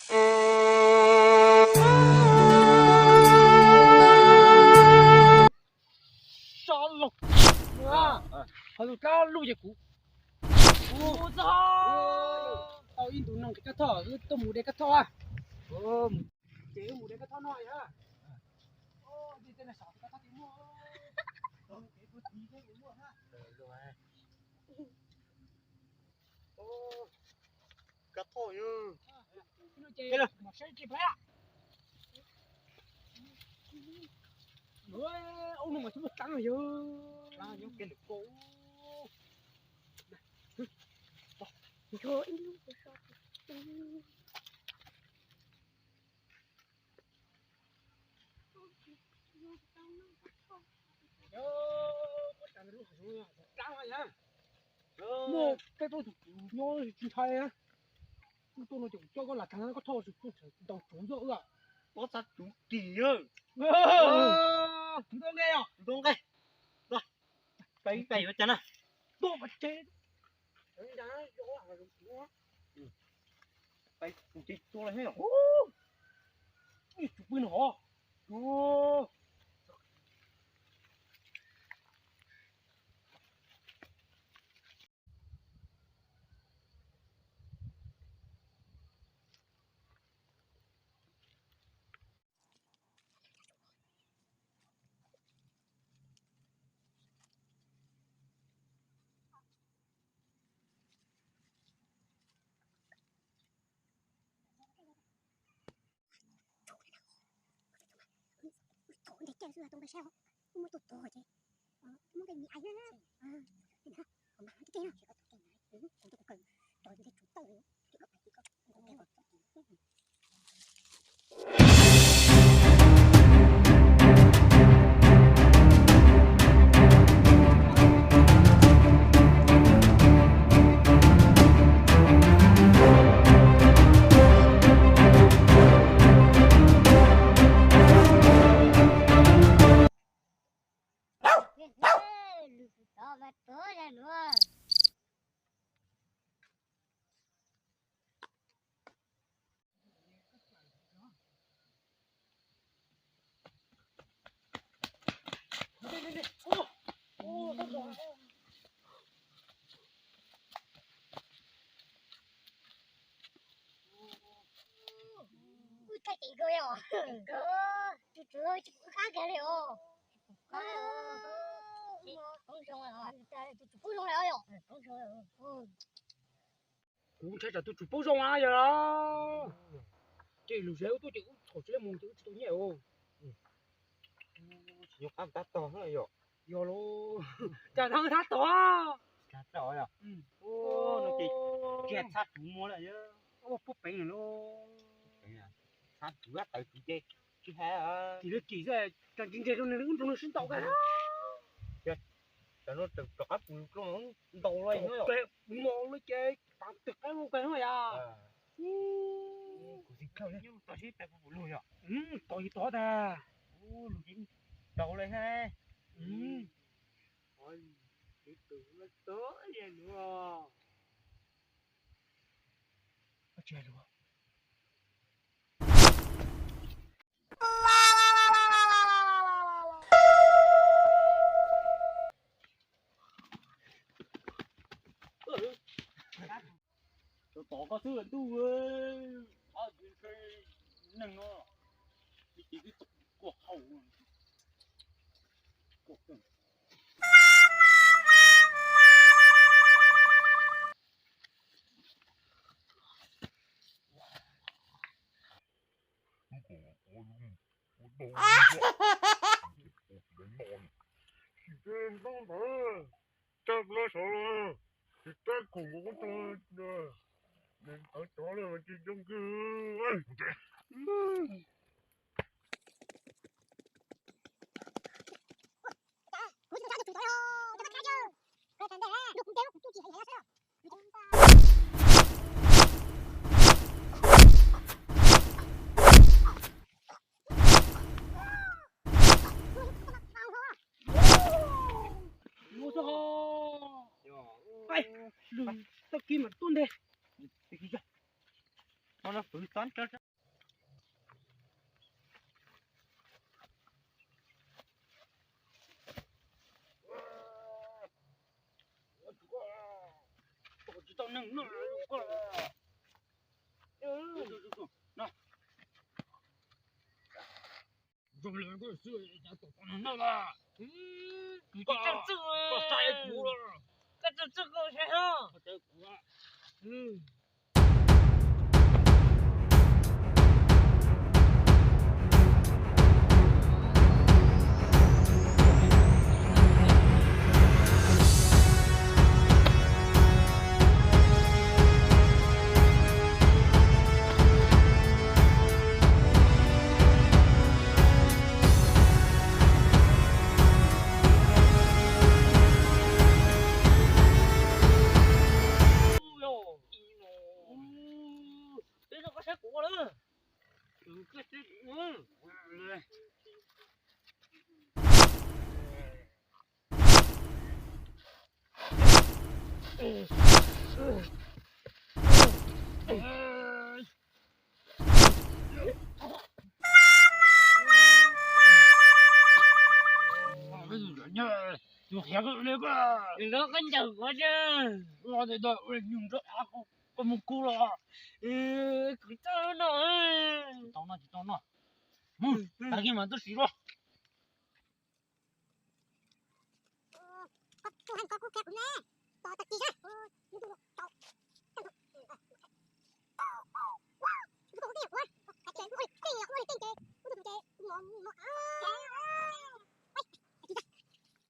Sab laug, ho tus dab lug ces kuv, kuv txog tau ib ntus no nqhis kab thoj, wb tuaj mus de kab thoj. Ces wb mus de kab thoj no yog. Kab thoj yog. Ub no mas tsis muaj dlaab yog. Muaj peb plaub tug kwv nyob tsis ntshai. Wb tuaj no ces kuv coj koj lam tag koj thoj ntaus tsuv zoj wb. Pob txha tsuv kim. Ntuj nqe os, ntuj nqe. Pais pais yuav cas na. Tuaj mas tsev. Pais kuv tsev tua los. Ib tsuv pw no hov. Thaum ntev caij xwb tau npawg saib os, muab tuaj tuag ces muab nqe nyiam na. Mas tib ke no, kuv ntuj kuv kawg, tos nqe tsuv tawj li. Lwm tus tod mas tuag zaj nuav. Wb txhaj ceev kawg os. Tus tswv tsis pub qab kiag li os. Poob zoo, tus tswv poob zoo li os yom. Kuv ntshai tsam tus tswv poob zoo na yog. Ces lwm zaus wb tuaj ces wb txhom tsis tau mus ces wb tsis tau nyiaj os. Tsis nyob qab tab tog yom. Yog los, cas thab thab tog. Cas tau yom. No ces tsis txhab tsuv muag lawm yog. Puag peev lawm. Txhab tsuv tawv tsuv ces tsis hais. Tim lawv tim xwb, cas tsis ntse rau nws wb nrog nws sib ntaus kag. Tam no rov qab pus dlua ntaus los no ces paav twg qaib ua kag no yom. Kuv tsis khaws li, tos seb peb puas lug yom. Tos tsis tau tas. Lug tsis tau li hab. Tov koj xwb ntuj, neeg no, ces twb kuaj haus. Tsis tau ntawd, tsa kuv los saud los, tsis tau kuv ua tau, ntawd cov los tsis zoo kawg. Lwm tag kis mam tuaj nteg. No fwv Tod, tsis tau neeg no. Zoo li koj xwb, cas tom tau neeg no lawm? Koj saib kuv, koj saib kuv. Koj mus kub los. Tsis tau noj, tsis tau noj. Mus, tag kis mam tuaj sim dua.